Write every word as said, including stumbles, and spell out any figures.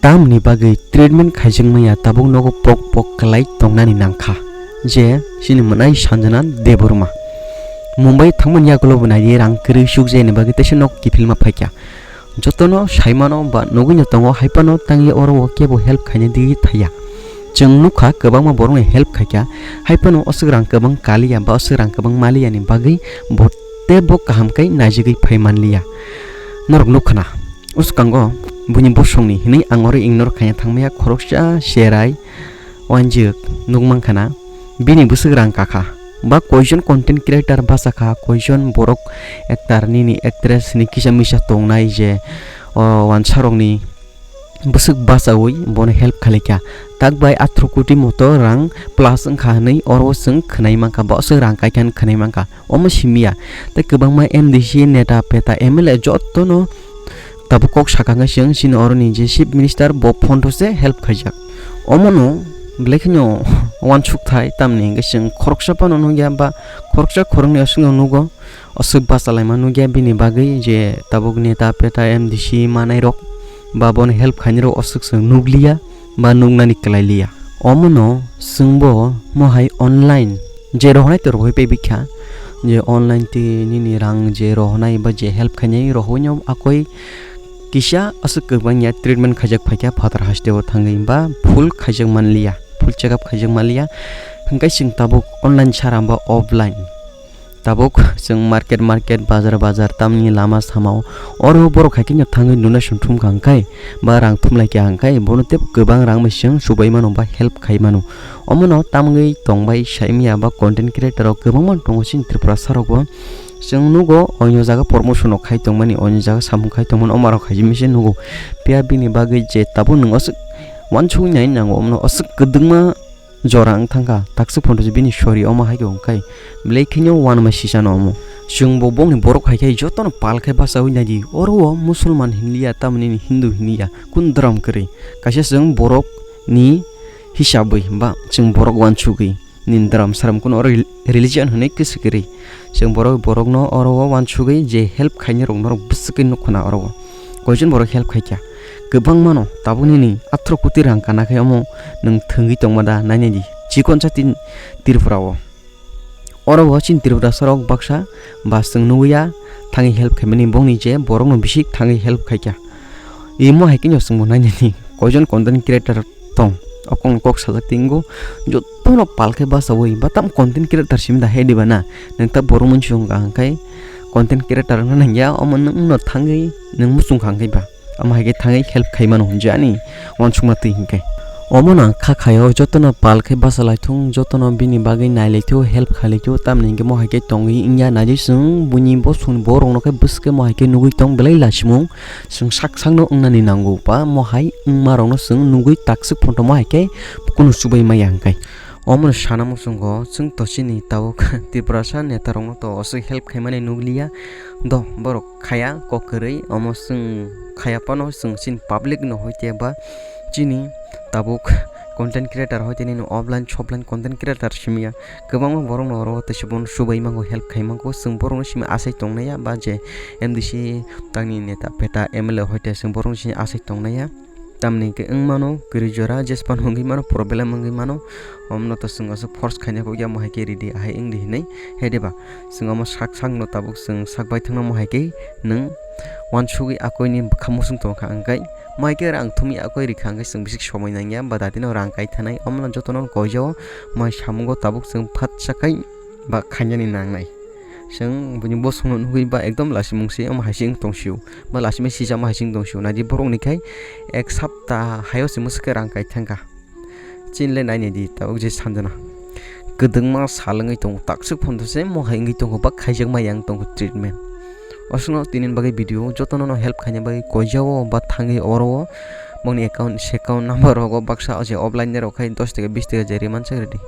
Tamni bagwi treatment khaijak maya tabuk nogo pok pok kwlai tongnani nangkha je chini mwnai Sanjana Debbarma. Mumbai thangmani yagulo bo naidi rang kwrwi sukjani bagwi teisa nok kiphilma phaikha. Jotono saimano ba nugwino tongo, haipano tangwi oro o kebo help khaina digwi thaya. Chwng nukha kwbangma borokni help khaikha, haipano o swk rang kwbang kaliya ba o swk rang kwbang maliyani bagwi bo teibo kaham khe naijagwi phai manliya. Norok nukha na, o swkango buini bosongni hinwi ang oro ignore khaina thangmaya, khoroksa cherai wanjwk nukmankha na, bini bwswk rang kakha. Ba koijon content creator bachakha, koijon borok actor nini actress ni kisa misa tongnai je o wansarokni bwswk bachaui bono help khalaikha. Tak bai atharoh koti moto rang plus wngkha hinwi oro chwng khwnai mankha, ba swk rang kaikha hinwi khwnai mankha. Omo simiya tei kwbangma M D C, neta peta, M L A jotono tabuk kok sakha khe chwng chini oroni je chief minister bo phone rwse help khaijak. Omono belai kheno wansuk thai, tamni hwnkhe chwng khoroksa phano nukya ba khoroksa khoroknwi aswkno nugo. Aswk bachalaima nukya bini bagwi je tabuk neta peta M D C manairok ba bono help khainirok aswk chwng nukliya ba nuknani kwlailiya. Omono chwngbo mohai online je rohornai to rohoi pebikha, je online twi nini rang je rohornai ba je help khainai rohoino akoi kisa aswk kwbangya treatment khaijak phaikha phatar hasteo thangwi ba full khaijak manliya, full check up khaijak manliya. Hwnkhe chwng tabuk online sara ba offline. Tabuk chwng market, market, bazar, bazar, tamni lama samao oro borok hai kheno thangwi donation thumkha hwnkhe ba rang thumlaikha hwnkhe bono tei kwbang rang bai chwng chubai mano ba help khai mano. Omono tamgwi tongbai saimya ba content creator rok kwbangma tongo chini Tripura sarogo. Chwng nugo oino jaga promotion rok khai tongmani, oino jaga samung khai tongmani, omo rok hai jemisa nugo. Phiya bini bagwi je tabuk nwng aswk wansugwi nai nango, omono aswk kwdwkma jora wng thangkha, takswk phano bini sori omo hai khe wngkha, belai kheno uanama sisano omo. Chwngbo bongni borok hai khe jotono pal khe bachaui naidi, oro o Musulman hinliya, tamoni ni Hindu hinliya, kun dhorom kwrwi. Kaisa chwng borok ni hisabwi ba chwng borok uansugwi nini dhorom saram kuno oro rel-, religion hinwi kwswk kwrwi. Chwng borok, borokno oro o uansugwi je help khainai rok norok bwswk khe nukho na oro o. Koijon borok help khaikha? Kwbangmano tabuk nini atharoh koti rang kana khe omo nwng thwngwi tongma da nainai di. Chikon sa tin Tripura o. Oro bo chini Tripura sorok baksa ba chwng nugwi ya thangwi help khaimani bongni je borokno bisik thangwi help khaikha. Imo hai khe no chwngbo nainani koijon content creator tong, okong kok sajak tingo jotono pal khe bachaui ba tam content creator simi da hai diba na? Nwng ta borok mwnchung ka hwnkhe content creator wngna nangya, omo nwng no thangwi nwng muchung kha hwnkhe ba. Omo hai khe thangwi help khai mano hwnjani uansukma twi hinkhe. Omo no ang kha khaio, jotono pal khe bachalaithung, jotono bini bagwi nailaithu, help khailaithu, tamni hinkhe mo hai khe tongwi wngya naidi chwng buini bosongni borokno khe bwswk khe mo hai khe nugwi tong belai lachimung, chwng sak sakno wngnani nango ba mo hai wngmarokno chwng nugwi takswk photo mo hai khe kunu chubai maya hinkhe. Omono sana muchungo chwng to chini tabuk Tiprasa netarokno to aswk help khaimani nukliya. Do borok khaya kok kwrwi, omo chwng khaya phano chwng chini public no hoite ba chini tabuk content creator hoite nini offline sofline content creator simiya kwbangma borokno oro tei se bono chubai mango, help khai mango, chwng borokno simi asai tongnaiya ba je M D C tangni neta peta M L A hoite chwng borokno simi asai tongnaiya. Tamni hwnkhe wng mano kwrwi jora, jespan wngwi mano, problem wngwi mano, omno to chwng aswk force khaina kok ya, mo hai khe ridi, ahai wng di hinwi, he diba? Chwng omo sak sakno tabuk chwng sak baithangno mo hai khe nwng uansugwi akoini bwkha muchung tongkha, hwnkhe mo hai khe rang thumwi akoi rikha, hwnkhe chwng bisik somoi nangya, ba datino rang kai thanai, omno jotono koijao, mo hai samungo tabuk chwng phat sakai ba khainani nangnai. Chwng buini bosongno nugwi ba ekdom lachimung se, omo hai se wng tong sio. Ba lachimai sijama hai se wng tong sio. Naidi borokni khai ek sapta hayo se mwswk khe rang kai thangkha. Chini le nainai di tabuk je Sanjana. Kwdwngma sal wngwi tongo, takswk phono se mo hai wngwi tongo, ba khaijakma yang tongo treatment. Oswkno tini bagwi video jotono no help khaina bagwi koijao ba thangwi oro o bongni account, se account number rogo baksa o je offline rok khai dos taka bis taka je riman chak ridi.